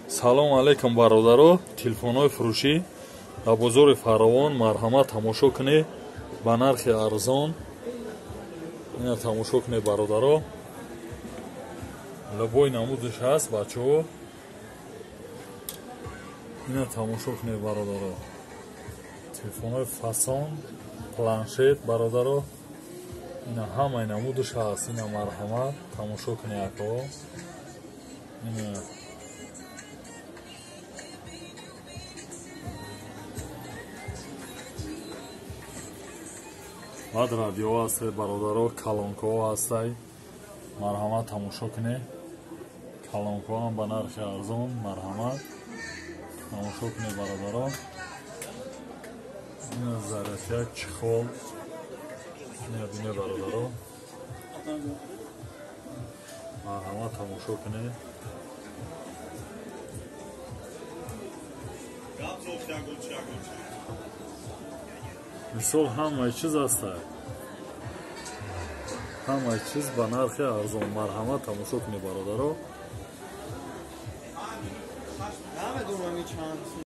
Салом алейкум, бародаро. Телефонҳои фурӯшӣ дар бозори Фаровон, марҳамат, тамошо кунед ба нархи арзон. Ина тамошо кунед, бародаро. Любой намудаш ҳаст, бачаҳо. Ина тамошо кунед, бародаро. Телефонҳои фасон, планшет, бародаро. Ина ҳамаи намудаш ҳаст. Ина марҳамат, тамошо кунед, акаҳо. Ина баъд радио ҳастай, бародаро, колонкаҳо ҳастай. Марҳамат, тамошо кунед. Колонкаҳо ҳам ба нархи арзон, марҳамат, тамошо кунед, бародаро. Ина заряд, чехол. Ина бине, бародаро. Марҳамат, тамошо кунед. Мисол, ҳамаи чиз ҳастай, ҳамаи чиз ба нархи арзон. Марҳамат, тамошо кунед, бародаро.